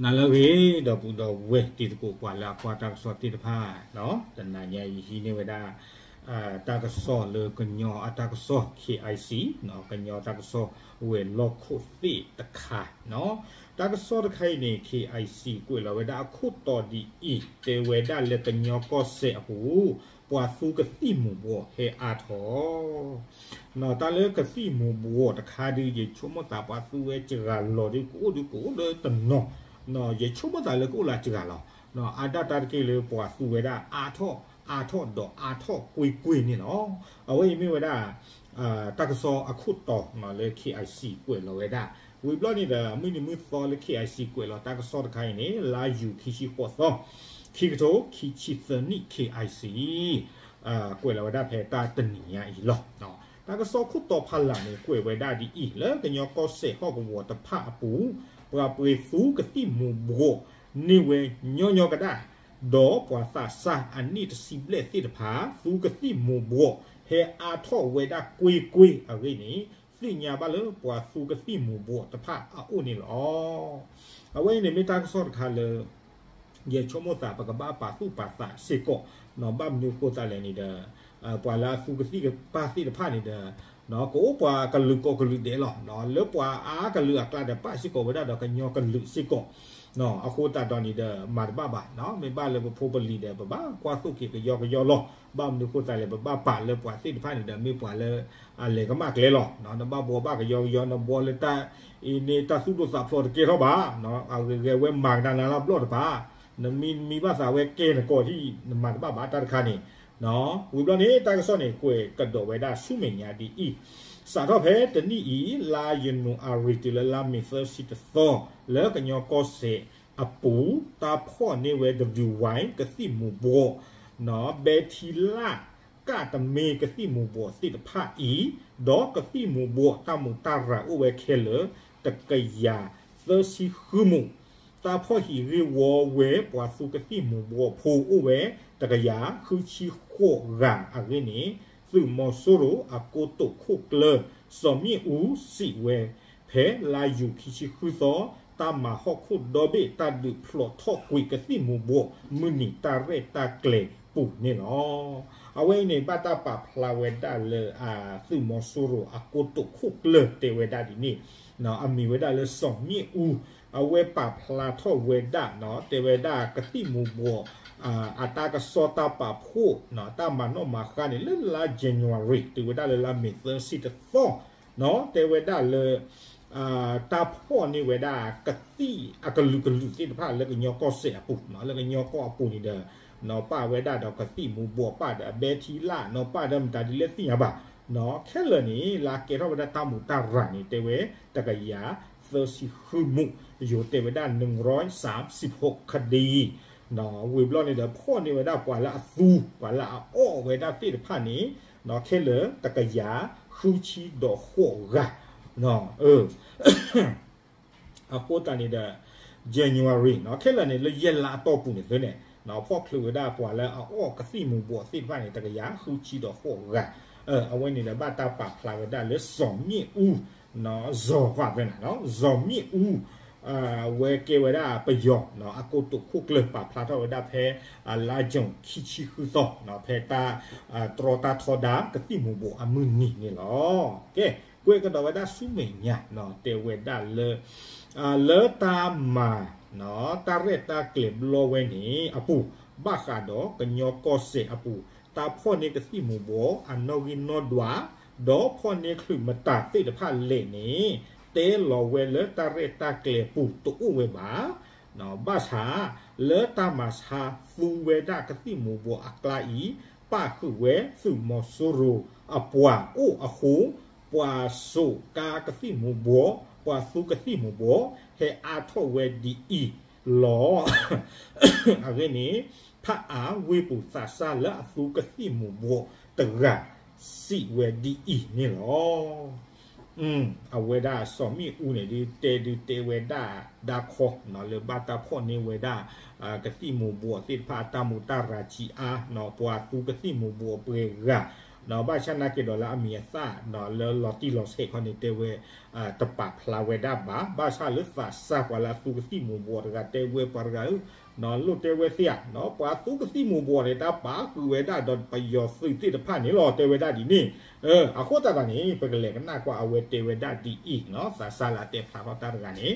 နၤလၢအဂ့ၤ ဒီပုၢ်ဒီဝဲၢ်တံၤသကိး ပှၤလၢအကွၢ်တၢ်ကစီၣ်သ့ၣ်တဖၣ်, တနၤညါအံၤဟံးန့ၢ်ဝဲဒၣ် တၢ်ကစီၣ်လၢကညီအတၢ်ကစီၣ် K I C, ကညီတၢ်ကစီၣ်ဝဲၤလီၢ်ခိၣ်သ့ၣ်တခါ, တၢ်ကစီၣ်တခါအံၤန့ၣ် K I C ကွဲးလီၤဝဲဒၣ်အခိၣ်တီဒ်အံၤ, တဲဝဲဒၣ်လၢကညီကီၢ်စဲၣ်အပူၤ ပှၤသူကသံၣ်မူၤဘှီးဟဲအါထီၣ် တၢ်လၢကသံၣ်မူၤဘှီးတခါဒုး ယဆိကမိၣ်သးပှၤသူဝဲစှၤလီၤဒုး ကအိၣ်ဒုးကအိၣ်လၢတနီၤ, ယဆိကမိၣ်သးလၢကအိၣ်လၢစှၤလီၤ, အါဒၣ်တၢ်တက့ၢ်လၢပှၤသူဝဲဒၣ်အါထီၣ်အါထီၣ်ဒီးအါထီၣ်ကွ့ၢ်ကွ့ၢ်န့ၣ်လီၤ. အဝဲအံၤမ့ၢ်ဝဲဒၣ် တၢ်ကစီၣ်အခိၣ်တီလၢ K I C ကွဲးလီၤဝဲဒၣ်, ဝံၤဘျီန့ၣ်ဒီး မုၢ်နံၤမုၢ်သီလၢ K I C ကွဲးလီၤတၢ်ကစီၣ်တခါအံၤန့ၣ် လါယူၤခံဆံဃိးသီ, ခံကထိခံဆံသၢနံၣ် K I C ကွဲးလီၤဝဲဒၣ်ဖဲတၢ်တနံၤညါအံၤလီၤ. တၢ်ကစီၣ်ခိၣ်တီဖးလၢ်န့ၣ် ကွဲးဝဲဒၣ်ဒ်အံၤ, လၢကညီကီၢ်စဲၣ်ဟီၣ်ကဝီၤတဖၣ်အပူၤ ပှၤပှ့ၤသူကသံၣ်မူၤဘှီးန့ၢ်ဝဲညီညီကဒၣ်, ဒီးပှၤသးစၢ်အနံၣ်တဆံဘျဲၣ်သ့ၣ်တဖၣ် သူကသံၣ်မူၤဘှီးဟဲအါထီၣ်ဝဲဒၣ်ကွ့ၢ်ကွ့ၢ်အဂ့ၢ်န့ၣ် သ့ၣ်ညါဘၣ်လၢပှၤသူကသံၣ်မူၤဘှီးတဖၣ်အအိၣ်န့ၣ်လီၤ. အဝဲအံၤန့ၣ်မ့ၢ်တၢ်ကစီၣ်တခါလၢ ယဆိကမိၣ်သးပကဘၣ်ပာ်သူၣ်ပာ်သးစ့ၢ်ကီး, ဘၣ်မနုၤအဃိသတးလဲၣ်န့ၣ်ဒီး ပှၤလၢအသူကသံၣ်ကပၢ်သ့ၣ်တဖၣ်န့ၣ်ဒီး ကအိၣ်ပှၤကလုာ်ကိးကလုာ်ဒဲးလီၤ. လၢပှၤအါကလုာ်အကျါဒီး ပၣ်စ့ၢ်ကီးဝဲဒၣ်ဒီးကညီကလုာ်စ့ၢ်ကီး, အဃိသတးဒီးန့ၣ်ဒီး မၤတဘၣ်ဘၣ်, မ့ၢ်ဘၣ်လၢပဖိပလံၤဒီး ပဘၣ်ကွၢ်သိၣ်က့ၤကယီကယီလီၤ. ဘၣ်မနုၤအဃိသတးလဲၣ် ပဘၣ်ပာ်လၢပှၤသ့ၣ်တဖၣ်န့ၣ်ဒီး မ့ၢ်ပှၤလၢ အလဲၤကမၣ်ကျဲလီၤ. နဘၣ်ဘှီဘၣ်ကယီကယီ နဘှီလၢတၢ်အံၤန့ၣ် တၢ်သူၣ်ဒိၣ်သးဖျိးတကဲထီၣ်ဘၣ်, အဂ့ၤဂ့ၤဝဲမၤကနၤနၤလၢဘျီၣ်တပၤ, နမံမံဘၣ်သးဝဲကဲနကိးထံၣ် နမၤတဘၣ်ဘၣ်တၢ်တခါန့ၣ် ဝံၤဘျီန့ၣ် တၢ်ကစီၣ်န့ၣ် ကွဲးကဒီးဝဲဒၣ်ဆူမဲာ်ညါဒ်အံၤ, စးထီၣ်ဖဲတနံၣ်အံၤ လါယနူၤအါရံၤတုၤလၢလါမ့ၤသၢဆံတသီ လၢကညီကီၢ်စဲၣ်အပူၤ တၢ်ဖီၣ်န့ၢ်ဝဲ W Y ကသံၣ်မူၤဘှီး, ဘဲထံလၣ် ကၣ်တမ့ၢ်ကသံၣ်မူၤဘှီးသ့ၣ်တဖၣ်အံၤ, ဒီးကသံၣ်မူၤဘှီးတၢ်မူးတၢ်ရၤအိၣ်ဝဲခဲလၢာ် တကယၤသၢဆံဃုမူး, တၢ်ဖီၣ်ဟံၣ်ဂ့ၢ်ဝီဝဲပှၤသူကသံၣ်မူၤဘှီးဖိအိၣ်ဝဲ တကယၤဃုဆံဃိးဂၤအဂ့ၢ်န့ၣ် သုးမီၤစိရိၤအကိတိာ်ခိၣ်ကျၢၢ် စီၤမ့ၣ်အူစံးဝဲ ဖဲလါယူၤခံဆံဃုသီ တၢ်မၤဟီၣ်ခိၣ်ဒီဘ့ၣ်တၢ်ဒုးဖျိးထီၣ်ကွံာ်ကသံၣ်မူၤဘှီးမုၢ်နံၤတၢ်ရဲၣ်တၢ်ကျဲၤပူၤန့ၣ်လီၤ. အဝဲအံၤန့ၣ် ဘၣ်တၢ်ပာ်ဖျါဝဲဒၣ်လၢ သုးမီၤစိရိၤအကိတိာ်ခိၣ်ကျၢၢ်တဲဝဲဒၣ်ဒ်န့ၣ်, အမံၤဝဲဒၣ်လၢစီၤမ့ၣ်အူ, အဝဲပာ်ဖျါထီၣ်ဝဲဒၣ် တဲဝဲဒၣ်ကသံၣ်မူၤဘှီး အတၢ်ကစီၣ်တၢ်ပာ်ဖှိၣ် တၢ်မၤနီၣ်မၤဃါန့ၣ် လၢလါ January တုၤဝဲဒၣ်လၢလါမ့ၤသၢဆံတသီ တဲဝဲဒၣ်လၢ တၢ်ဖီၣ်န့ၢ်ဝဲဒၣ်ကသံၣ်အကလုာ်ကလုာ်သ့ၣ်တဖၣ်လၢကညီကီၢ်စဲၣ်အပူၤ, လၢကညီကီၢ်အပူၤန့ၣ်ဒီး ပၣ်ဝဲဒၣ်ဒီးကသံၣ်မူၤဘှီး ပၣ်ဒီးအဘဲထံလၣ် ပၣ်ဒီးမတၤဒ်လဲၣ်သ့ၣ်ညါဘၣ်, ခဲလၢာ်န့ၣ် လၢကဲထီၣ်ဝဲဒၣ်တၢ်မူးတၢ်ရၤန့ၣ် တဲဝဲတကယၤသၢဆံဃုမူး, ယိၤတဲဝဲဒၣ် နုၤရီစၢမ်စံဖိးခဒံ ဝံၤဘျီန့ၣ်ဒီး ဖီၣ်န့ၢ်ဝဲဒၣ်ပှၤလၢအသူ ပှၤလၢအအီၣ်ဝဲဒၣ်သ့ၣ်တဖၣ်န့ၣ် ခဲလၢာ်တကယၤဃုဆံဒီးဃိးဂၤ အဃိသတးန့ၣ်ဒီး January ခဲလၢာ်န့ၣ် လၢယဲၢ်လါအတီၢ်ပူၤန့ၣ်သ့န့ၣ် ဖီၣ်ချုးဝဲဒၣ်ပှၤလၢအအီၣ်ကသံၣ်မူၤဘှီးသ့ၣ်တဖၣ်န့ၣ် တကယၤဃုဆံဒီးဃိးဂၤ, အဝဲန့ၣ်ဒီး ဘၣ်တၢ်ပာ်ဖျါဝဲဒၣ်လၢစီၤမ့ၣ်အူ စီၤဃာ်ဖဲန့ၣ် စီၤမ့ၣ်အူ ဝဲကဲဝဲဒၣ်ပယီၤ အကိတိာ်ခိၣ်ကျၢၢ် ပာ်ဖျါထီၣ်ဝဲဒၣ်ဖဲ လါယူၤခံဆံဃုသီ ဖဲတၢ်တြီတၢ်ထီဒါကသံၣ်မူၤဘှီးအမုၢ်နံၤန့ၣ်လီၤ. ကဲ ကွဲးကဒီးဝဲဒၣ်ဆူမဲာ်ညါ တဲဝဲဒၣ်လၢ လၢတၢ်မၤ တၢ်ရဲၣ်တၢ်ကျဲၤဘျီဝဲန့ၣ်အပူၤ ဘၣ်ဃးဒီးကညီကီၢ်စဲၣ်အပူၤ တၢ်ဖီၣ်န့ၢ်ကသံၣ်မူၤဘှီးအနီၣ်ဂံၢ်နီၣ်ဒွး ဒီးဖီၣ်န့ၢ်ချုးမတၤသ့ၣ်တဖၣ်လဲၣ်န့ၣ် တဲလီၤဝဲလၢတၢ်ရဲၣ်တၢ်ကျဲၤပူၤတအိၣ်ဝဲဘၣ်. ဘၣ်ဆၣ် လၢတၢ်မၤဆါသူဝဲဒၣ်ကသံၣ်မူၤဘှီးအကျါအံၤ ပၣ်ဃုာ်ဝဲသုးမီၤစိရိၤအပှၤအိၣ်အဃိ ပှၤစိာ်ကါကသံၣ်မူၤဘှီး ပှၤသူကသံၣ်မူၤဘှီး ဟဲအါထီၣ်ဝဲဒ်အံၤလီၤ. အဂ့ၢ်န့ၣ် ဖးအါဝ့ၢ်ပူၤသးစၢ်လၢအသူကသံၣ်မူၤဘှီးတဂၤ စံးဝဲဒ်အံၤန့ၣ်လီၤ. အဝဲဒၣ်စီၤမ့ၣ်အူန့ၣ်ဒုးတဲဒုးတဲဝဲဒၣ်ဒါခီ လၢဘၣ်တၢ်ဖီၣ်န့ၢ်ဝဲဒၣ် ကသံၣ်မူၤဘှီးသ့ၣ်တဖၣ်အတၢ်မူးတၢ်ရၤဆံးအါ ပှၤသူကသံၣ်မူၤဘှီးပှဲၤဂၤ ဘၣ်ဆၣ်နာ်က့ဒီးလၢအမံၤအသၣ် လၢလီၤတံၢ်လီၤဆဲးခီန့ၣ် တဲဝဲ တပာ်ဖျါဝဲဒၣ်ဘၣ်. ဘၣ်ဆၣ်လၢသးစၢ်ပှၤလၢအသူကသံၣ်မူၤဘှီးတဂၤ တဲဝဲပှၤတဂၤဧၢ, လိၣ်တဲဝဲသ့ဧါ, ပှၤသူကသံၣ်မူၤဘှီးန့ၣ် တၢ်ပာ်ဃုာ်ဝဲဒၣ်ဒီးပယီၤသုးသ့ၣ်တဖၣ်န့ၣ်လီၤ တဲဝဲဒၣ်ဒ်န့ၣ်. အဃိသတးဒီးန့ၣ် ပကလဲၤကနၣ်ကွၢ်အဝဲတဲဝဲဒၣ်ဒ်အံၤ, သးစၢ်လၢအတဲဖျါထီၣ်တၢ်တဂၤန့ၣ်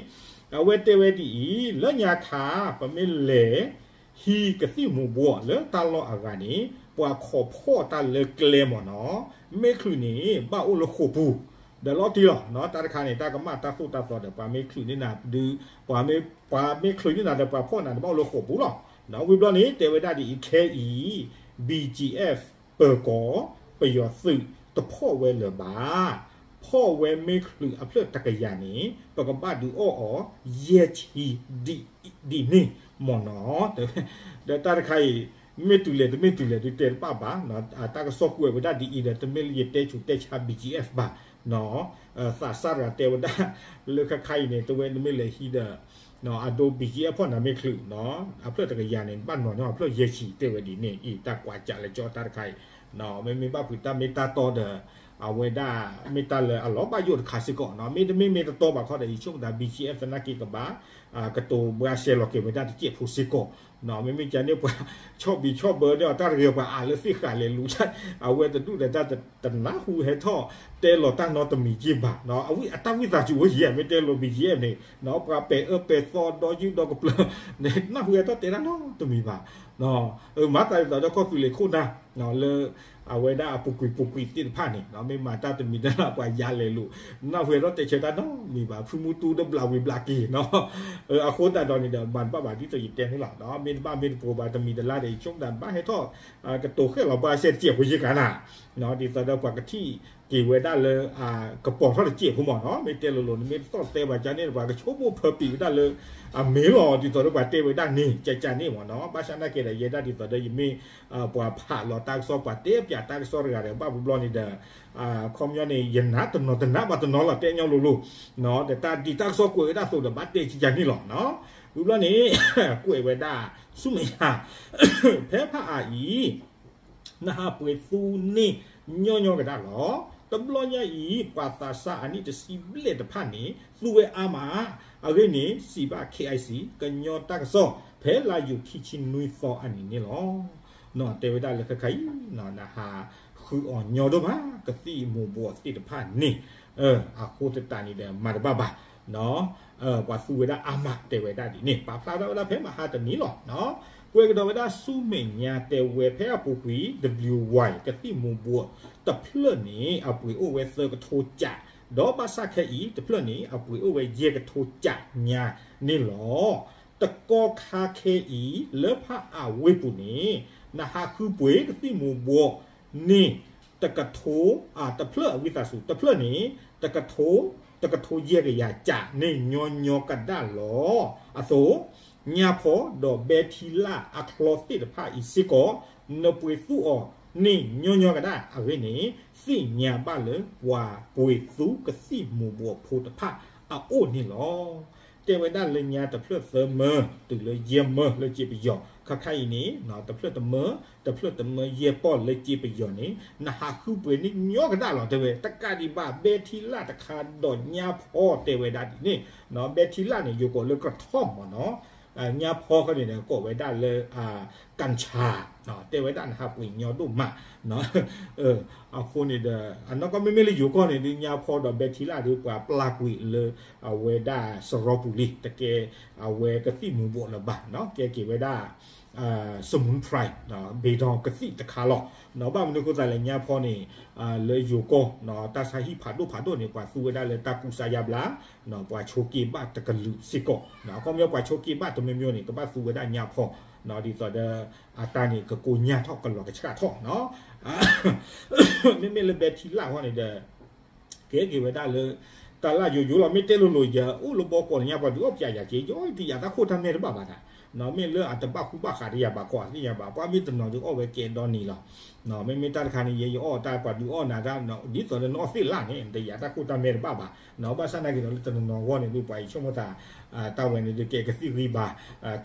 အဝဲတဲဝဲဒ်အံၤ, လၢညါခါ ပမ့ၢ်လဲၤ ဟံးကသံၣ်မူၤဘှီးလၢတၢ်လီၢ်အဂၤန့ၣ် ပှၤခိးဖီၣ်တၢ်လၢကျဲမ့ၢ်နီၤ, မ့ၢ်ချုးန့ၣ် ဘၣ်အိၣ်လၢဃိာ်ပူၤ, ဒီးလီၤတံၢ်လီၤ, တၢ်တခါန့ၣ် တၢ်ကမၣ်တၢ်သိၣ်တၢ်သီဒီး ပှၤမ့ၢ်ချုးန့ၢ်နၤဒုး, ပှၤမ့ၢ်ချုးန့ၢ်နၤဒီး ပှၤဖီၣ်နၤတဘၣ်အိၣ်လၢဃိာ်ပူၤလီၤ. ဝံၤဘျီန့ၣ် တဲဝဲဒၣ်ဒ်အံၤ, ခဲအံၤ BGF ပၢၤကီၢ် ပယီၤသုးတဖီၣ်ဝဲလၢၤဘၣ်. ဖီၣ်ဝဲမ့ၢ်ချုးအဖျၢၣ်တကယၤန့ၣ် ပကဘၣ်ဒုးအီၣ်အီၤ ယဲၢ်ဆံ ဒ်န့ၣ်မ့ၢ်နီၤ. ဒီးတၢ်တခါအံၤ မ့ၢ်တုၤလဲၣ်တမ့ၢ်တုၤလဲၣ်ဒုးတဲတဘၣ်ဘၣ်, တၢ်ကစီၣ်ကွဲးဝဲဒၣ်ဒ်အံၤဒီး တမ့ၢ်လၢယတဲဆူးတဲဆါ BGF ဘၣ်. သးစၢ်တဂၤတဲဝဲဒၣ် လၢခဲခါအံၤန့ၣ် တဝဲနမ့ၢ်လဲၤဟံးဒီး အဒိ BGF ဖီၣ်နၤမ့ၢ်ချုး အဖျၢၣ်တကယၤန့ၣ် ဘၣ်နီၤညီအဖျၢၣ်ယဲၢ်ဆံ တဲဝဲဒ်န့ၣ်အံၤ တၢ်ကွၢ်ကၢ်လၢကၠီတၢ်တခါအံၤ မ့မ့ၢ်ဘၣ်ဖုးတၢ်မ့ၢ်တၢ်တီဒီး အဝဲဒၣ်မ့ၢ်တၢ်လၢအလီၤဘၣ်ယိၣ်တခါစ့ၢ်ကီး, မ့တမ့ၢ်မ့ၢ်တတီဘၣ်ခီဒီး ယဆိကမိၣ်သး BGF သနာ်က့ကဘၣ် ကတိၤဘှါရှဲလီၤက့ၤဝဲဒၣ်တစဲးဖိစ့ၢ်ကီး, မ့မ့ၢ်ကန့ၣ်ပှၤဆီၣ်ဘံးဆီၣ်ဘၢန့ၢ်အီၤတၢ်တဂ့ၤ ပှၤအးလၢသ့ၣ်ဃာ်လဲၤလူၤ အဝဲတဒူၣ်ဒီးတၢ်တနၢ်ဟူဟဲထီၣ်တဲလီၤတၢ်နီတမံၤက့ဘၣ်, အတၢ်ဝံသးစူၤအိၣ်ယံၤ မ့ၢ်တဲလီၤ BGF န့ၣ် ပှၤပဲာ်အၢပဲာ်သီဒီးယုၢ်ဒီးကပျၢၤ နၢ်ဟူဟဲထီၣ်တဲတၢ်နီတမံၤဘၣ်. မၤသးဒ်သိးဒီးကီၢ်သူလ့ၤခိၣ်နၢ် လၢအဝဲဒၣ်အပူၤကွံာ်ပူၤကွံာ်သ့ၣ်တဖၣ်န့ၣ် မ့ၢ်မၤတၢ်တမံၤတလၢ်ပှၤယၤလဲၤလိာ် နၢ်ဟူဟဲထီၣ်တဲဆၢတၢ်နီတမံၤဘၣ် ဖုမူတူဒီးဘျးဝံၤဘျးက့ၤနီၤ. အဃိသတးဒီးန့ၣ်ဒီး မၤတဘၣ်ဘၣ်ဒ်သိးယတဲန့ၣ်လီၤ, မ့ၢ်တဘၣ်မ့ၢ်တပိၤဘၣ်တမံၤတလၢ်ဒီး ယဆိကမိၣ်သးဘၣ်ဟဲထီၣ် ကတိၤဃဲၣ်လီၤဘှါရှဲတစဲးဖိယ့ၢ်ကါနၤ ဒ်သိးဒီးပှၤကထံၣ်က့ၤဝဲဒၣ်လၢ ကပီၤထီၣ်တစဲးဖိမ့ၢ်နီၤ, မ့ၢ်တဲလိၤလိၤန့ၣ် မ့ၢ်တသီၣ်တဲဘၣ်ကန့ၣ် ပှၤကဆိကမိၣ်ဖၢပံာ်ဝဲဒၣ်လၢ အမ့ၢ်လီၤ ဒ်သိးဒီးပှၤတဲဝဲဒၣ်န့ၣ် ကကန့ၣ်မ့ၢ်နီၤ, ဘၣ်ဆၣ်နာ်က့ဒီး ယဲဒၣ်ဒ်သိးဒီးယမ့ၢ် ပှၤဖးလီၤတၢ်ကစီၣ် ပှၤတဲပၠးတၢ်ကစီၣ်တဂၤဒီး ဘၣ်ဘျီဘျီန့ၣ်ဒီး ခီပညီန့ၣ် ယနၢ်တနီၤတနၢ်ဘၣ်တနီၤလီၤ တဲညီလိၤလိၤ ဒီးတၢ်ဒ်တၢ်ကစီၣ်ကွဲးဝဲဒၣ်အသိးဒီး ဘၣ်တဲကကန့ၣ်လီၤ. ဝံၤဘျီန့ၣ် ကွဲးဝဲဒၣ် ဆူမဲာ်ညါ ဖဲဖးအါအံၤ နဟးပှ့ၤသူန့ၢ်ညီညီကဒၣ်လီၤ. တဘျီညါအံၤ ပှၤသးစၢ်အနံၣ်တဆံဘျဲၣ်တဖၣ်န့ၣ် သူဝဲအါမး, အဂ့ၢ်န့ၣ် စံးဘၣ် KIC ကညီတၢ်ကစီၣ် ဖဲလါယူၤခံဆံနွံသီအနံၤန့ၣ်လီၤ. တဲဝဲဒၣ်လၢခဲခါအံၤ နဟးဃုအီၤညီဒိၣ်မး ကသံၣ်မူၤဘှီးသ့ၣ်တဖၣ်န့ၣ် အဃိသတးန့ၣ်ဒီး မၤတဘၣ်ဘၣ် ပှၤသူဝဲဒၣ်အါမး တဲဝဲဒၣ်ဒ်န့ၣ် ပာ်ဖျါထီၣ်ဝဲဒၣ်ဖဲမဟါတနံၤလီၤ. ကွဲးကဒီးဝဲဒၣ်ဆူမဲာ်ညါတဲဝဲ ဖဲအပူၤကွံာ် WY ကသံၣ်မူၤဘှီးတဖျၢၣ်န့ၣ် အပှ့ၤအိၣ်ဝဲသၢကထိကး, ဒီးဘၣ်ဆၣ်ခဲအံၤတဖျၢၣ်န့ၣ် အပှ့ၤအိၣ်ဝဲယဲၢ်ကထိကးညါန့ၣ်လီၤ. တကီခါခဲအံၤ လၢဖးအါဝ့ၢ်ပူၤန့ၣ် နဟးဃုပှ့ၤကသံၣ်မူၤဘှီးန့ၣ် တကထိ တဖျၢၣ် ဝံသးစူၤ တဖျၢၣ်န့ၣ် တကထိ တကထိယဲၢ်ကယၤကးန့ၣ်ညီညီကဒၣ်လီၤ. အသိး ညါဖီဒီးဘဲထံလၣ်အချီသ့ၣ်တဖၣ်အံၤစ့ၢ်ကီး နပှ့ၤသူအီၤန့ၣ်ညီညီကဒၣ်အဂ့ၢ်န့ၣ် သ့ၣ်ညါဘၣ်လၢပှၤပှ့ၤသူကသံၣ်မူၤဘှီးဖိတဖၣ်အအိၣ်န့ၣ်လီၤ. တဲဝဲဒၣ်လၢညါတဖျၢၣ်သၢမၢ တုၤလၢယဲၢ်မၢလၢစ့ပယီၤ ခါခါအံၤန့ၣ် တဖျၢၣ်တမၢ တဖျၢၣ်တမၢယဲၢ်ပီၢ်လၢစ့ပယီၤန့ၣ် နဟးဃုပှ့ၤန့ၣ်ညီကဒၣ်လီၤ တဲဝဲ တကးဒံးဘၣ် ဘဲထံလၣ်တခါဒီးညါဖီတဲဝဲဒၣ်ဒ်န့ၣ် ဘဲထံလၣ်န့ၣ် ယိၤကိးလၢကထီၣ်မ့ၢ်နီၤ ညါဖီဃီန့ၣ်ဒီး ကိးဝဲဒၣ်လၢ ကၣ်ဆၣ် တဲဝဲဒၣ်နဟးပှ့ၤညီဒိၣ်မး အဃိန့ၣ်ဒီး အနီၢ်ကီၢ်မ့မ့ၢ်လၢယိၤကီၢ်န့ၣ်ဒုး ညါဖီဒီးဘဲထံလၣ်ဒုး ပှၤပျၢ်ကွံာ်လၢ အဝဲဒၣ်စရီပူၤလံ တကဲအဝဲကသံၣ်မူၤဘှီးလၢၤဘၣ် ကဲက့ၤဝဲဒၣ် စမူၣ်ဖရၢၣ် ဘ့ၣ်ဒီကသံၣ်တခါလီၤ. ဘၣ်မနုၤအဃိသတးလဲၣ် ညါဖီန့ၣ် လၢယိၤကီၢ် တၢ်ဆါဟံၣ်ဖးဒိၣ်ဖးဒိၣ်န့ၣ် ပှၤသူဝဲဒၣ်လၢတၢ်ကူစါယါဘျါ ပှၤဆိးက့ဘၣ်တကလုာ်စ့ၢ်ကီး အခီပညီပှၤဆိးက့ဘၣ်တမံၤမံၤန့ၣ် ကဘၣ်သူဝဲဒၣ်ညါဖီ ဒ်သိးဒီး အတၢ်န့ၣ် ကကိညၢ်ထီၣ်ကလီၤကဆှၣ်ထီၣ် မ့မ့ၢ်လၢဘဲထံလၣ်ဃီန့ၣ်ဒီး ကဲက့ၤဝဲဒၣ်လၢ တၢ်လၢယိယိလီၤ မ့ၢ်တဲလိၤလိၤ ယအိၣ်လၢဘီကီးလၢညါ ပှၤဒုးအီၣ်ပၠးယၤက့ၤ ယအီၣ်တယာ်တၢ်ခိၣ်တၢ်မဲတဘၣ်ဘၣ်ဒၣ် မ့ၢ်လၢအတဘၣ်ဃူဘၣ်ဃးတယာ်ဘၣ်ခီ အသ့ၣ်ညါဘၣ် ပှၤမ့ၢ်တနီၤဒုးအီၣ်ဝဲကဲဒီနံၤလီၤ. မ့မ့ၢ်တၢ်တခါန့ၣ် ယဲယအီၣ်တၢ်ပှၤဒုးအီၣ်နၤတၢ် ဒ်သိးလၢနအီၣ်သ့ၣ်လၣ်န့ၣ် တယာ်တၢ်ခိၣ်တၢ်မဲတဘၣ်ဘၣ် ဘၣ်ဆၣ်နာ်က့ၤဒီးလၢတနီၤနီၤဂီၢ်န့ၣ်ဒုး ပှၤအံၤဆိကမိၣ်သး တၢ်ဝဲန့ၣ်ဒုးကဲကသံၣ်ဂံၢ်ဘါ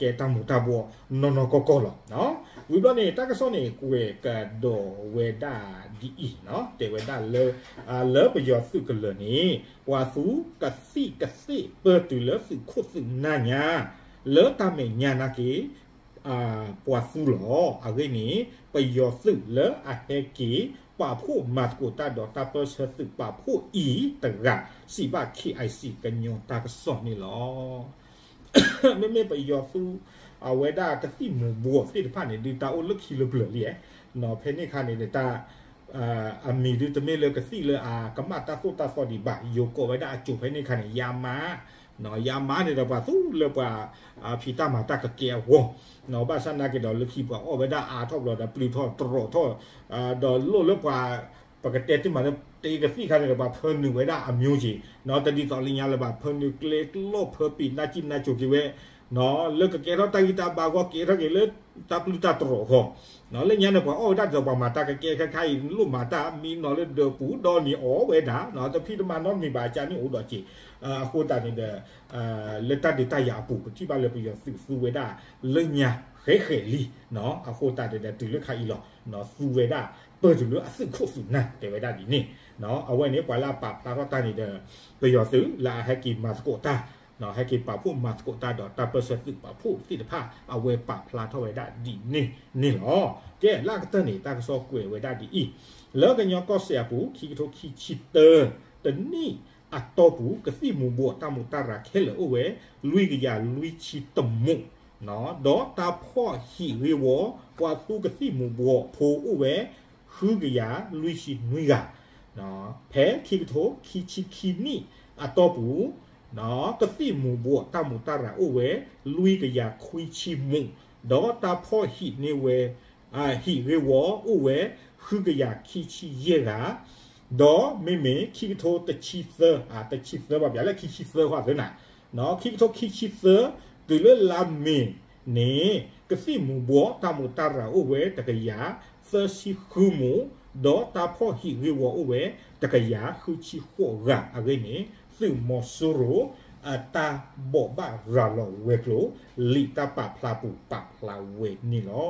ကဲတၢ်မူၤတၢ်ဘှီးနီၢ်နီၢ်ကီၢ်ကီၢ်လီၤ. ဝံၤဘျီန့ၣ် တၢ်ကစီၣ်န့ၣ် ကွဲးကဒီးဝဲဒၣ်ဒ်အံၤ, တဲဝဲဒၣ်လၢ လၢပယီၤသုးကလၢၤန့ၣ် ပှၤသူကသံၣ်ကသ့ၣ်ပၢၢ်တုၤလၢသုးခိၣ်သုးနၢ်ညါ လၢတၢ်မဲာ်ညါနာ်က့ ပှၤသူလီၤ. အဂ့ၢ်န့ၣ် ပယီၤသုးလၢအဟဲက့ၤ ပာ်ဖှိၣ်မၤသကိးတၢ်ဒီးတၢ်ပၢၢ်ဆၢသုးပာ်ဖှိၣ်အံၤတဂၤ စံးဘၣ် KIC ကညီတၢ်ကစီၣ်န့ၣ်လီၤ. မ့မ့ၢ်ပယီၤသုး အဝဲဒၣ်ကသံၣ်မူၤဘှီးသ့ၣ်တဖၣ်န့ၣ် ဒုးတၢ်အိၣ်လၢခံလၢပျၢၤလံ, ဖဲန့ၣ်အခါန့ၣ်ဒီး တၢ် အမံၤဒုးတမ့ၢ်လၢကသံၣ်လၢအကမၣ်တၢ်သိၣ်တၢ်သီဒံးဘၣ်, ယိၤကိးဝဲဒၣ်အစိၤဖဲန့ၣ်အခါန့ၣ် ယါမါ, ယါမါန့ၣ်ဒီးပှၤသူလၢပှၤ ဖံးတၢ်မၤတၢ်ကကဲအဂီၢ်, ဘၣ်ဆၣ်နာ်က့ဒီးလၢခံပှၤအီၣ်ဝဲဒၣ်အါထီၣ်ဘျီဒီးပျုၢ်ထီၣ်တြီးထီၣ်, ဒီးလိၣ်လၢပှၤ ပကတဲတ့ၢ်မးလၢ တ့ကသံၣ်ခါန့ၣ်ဒီး ပှၤဖၢနုာ်ဝဲဒၣ်အမျိုးက့ၤ, တဒ်သိးလၢညါလၢၤဘၣ် ဖၢနုာ်ကျဲကျီၢ်ဖၢပံာ်နၢ်ကံၣ်နၢ်ကိၤက့ၤဝဲ, လၢကကဲထီၣ်တၢ်ဂံၢ်တၢ်ဘါအဂီၢ် ကဲထီၣ်က့ၤလၢတၢ်ပျုၢ်တၢ်တြီးအဂီၢ်, လၢညါန့ၣ် ပှၤအီၣ်ဝဲဒၣ်ဒ်သိးပှၤမၤတၢ်ကကဲခဲခါအံၤ လိၣ်မၤတၢ်မံနီၤလၢဒၢးပူၤဒီးန့ၣ်အီၣ်ဝဲဒၣ်, တဖံးတမၤနီတမံၤဘၣ် အကၢ်န့ၣ်အိၣ်ဒီးက့ၤ, အဃိသတးန့ၣ်ဒီး လၢတၢ်ဒုးတၢ်ယၤအပူၤ ပထံၣ်ဘၣ်လၢပယီၤသုးသူဝဲဒၣ်လၢညါဃဲးဃဲးလံ, အဃိသတးန့ၣ်ဒီးတုၤလၢခါအံၤလီၤ, သူဝဲဒၣ်ပၢၢ်တုၤလၢအသုးခိၣ်သုးနၢ် တဲဝဲဒၣ်ဒ်န့ၣ်, အဝဲန့ၣ်ပှၤလၢအပာ်ဖျါထီၣ်တၢ်န့ၣ်ဒီး ပယီၤသုးလၢအဟဲက့ၤမၤသကိးတၢ်, ဟဲက့ၤပာ်ဖှိၣ်မၤသကိးတၢ်ဒီးတၢ်ပၢၢ်ဆၢသုးပာ်ဖှိၣ်သ့ၣ်တဖၣ် အဝဲပာ်ဖျါထီၣ်ဝဲဒၣ်ဒ်န့ၣ်န့ၣ်လီၤ. ကဲ လၢအကတၢၢ်န့ၣ် တၢ်ကစီၣ်ကွဲးဝဲဒၣ်ဒ်အံၤ, လၢကညီကီၢ်စဲၣ်အပူၤ ခံကထိခံဆံသၢ တနံၣ်အတီၢ်ပူၤ ကသံၣ်မူၤဘှီးတၢ်မူးတၢ်ရၤခဲလၢာ်အိၣ်ဝဲ လွံၢ်ကယၤလွံၢ်ဆံတမူး, ဒီးတၢ်ဖီၣ်ဟံၣ်ဂ့ၢ်ဝီ ပှၤသူကသံၣ်မူၤဘှီးဖိအိၣ်ဝဲ ဃုကယၤလွံၢ်ဆံနွံဂၤ, ဖဲခံကထိခံဆံခံနံၣ်အတီၢ်ပူၤ ကသံၣ်မူၤဘှီးတၢ်မူးတၢ်ရၤအိၣ်ဝဲ လွံၢ်ကယၤခွံဆံမူး, ဒီးတၢ်ဖီၣ်ဟံၣ်န့ၢ်ဝဲ ဟံၣ်ဂ့ၢ်ဝီအိၣ်ဝဲ ဃုကယၤခံဆံယဲၢ်ဂၤ, ဒီးမ့မ့ၢ်ခံကထိတဆံသၢ, တဆံသၢဘၣ်ပၠးလၢခံဆံသၢဃီသၢနၤ, ခံကထိခံဆံသၢ တုၤလၢလါမ့ၤန့ၣ် ကသံၣ်မူၤဘှီးတၢ်မူးတၢ်ရၤအိၣ်ဝဲ တကယၤသၢဆံဃုမူး, ဒီးတၢ်ဖီၣ်ဟံၣ်ဂ့ၢ်ဝီအိၣ်ဝဲ တကယၤဃုဆံဃိးဂၤအဂ့ၢ်န့ၣ် သုးမီၤစိရိၤ အတၢ်ဘိးဘၣ်ရၤလီၤဝဲၤကျိၤ လံာ်တၢ်ပာ်ဖျါပူၤပာ်ဖျါဝဲန့ၣ်လီၤ.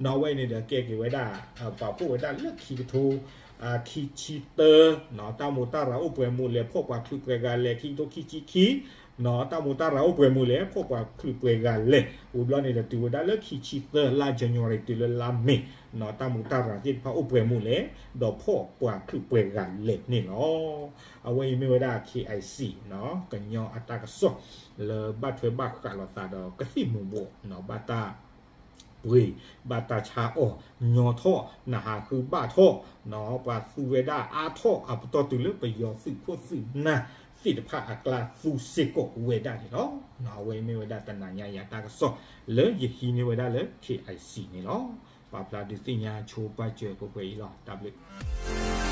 နီၢ်ဝဲန့ၣ်ဒီးကဲက့ၤဝဲဒၣ် ပာ်ဖှိၣ်ဝဲဒၣ်လၢခံကထိ ခံဆံတၢ တၢ်မူးတၢ်ရၤအိၣ်ပှဲၤမူးလဲၣ် ဖီၣ်ပှၤချုးပှဲၤဂၤလဲၣ် ခံကထိခံဆံခံ တၢ်မူးတၢ်ရၤအိၣ်ပှဲၤမူးလဲၣ် ဖီၣ်ပှၤချုးပှဲၤဂၤလဲၣ် ဝံၤဘျီန့ၣ်ဒီးတုၤဝဲဒၣ်လၢခံဆံသၢ လါ January တုၤလၢလါမ့ၤ တၢ်မူးတၢ်ရၤသ့ၣ်တဖၣ်အိၣ်ပှဲၤမူးလဲၣ် ဒီးဖီၣ်ပှၤချုးပှဲၤဂၤလဲၣ်န့ၣ်လီၤ. အဝဲအံၤမ့ၢ်ဝဲဒၣ် KIC ကညီအတၢ်ကစီၣ် လၢဘၣ်ထွဲဘၣ်ဃးလိာ်သးဒီးကသံၣ်မူၤဘှီး ဘၣ်တၢ် ပှ့ၤ ဘၣ်တၢ်ဆါအီၤ ညီထီၣ် နဟးဃုဘၣ်ထီၣ် ပှၤသူဝဲဒၣ်အါထီၣ်အပတီၢ်တုၤလၢပယီၤသုးခိၣ်သုးနၢ်သ့ၣ်တဖၣ်အကျါ သူစ့ၢ်ကီးဝဲဒၣ်န့ၣ်လီၤ. အဝဲမ့ၢ်ဝဲဒၣ်တနၤညါယၤတၢ်ကစီၣ် လၢယဟံးန့ၢ်ဝဲဒၣ်လၢ KIC န့ၣ်လီၤ. ပာ်ဖျါဒုးသ့ၣ်ညါဆိပာ်စၢၤပှဲၤပှဲၤအံၤလီၤ. တၢ်ဘျုး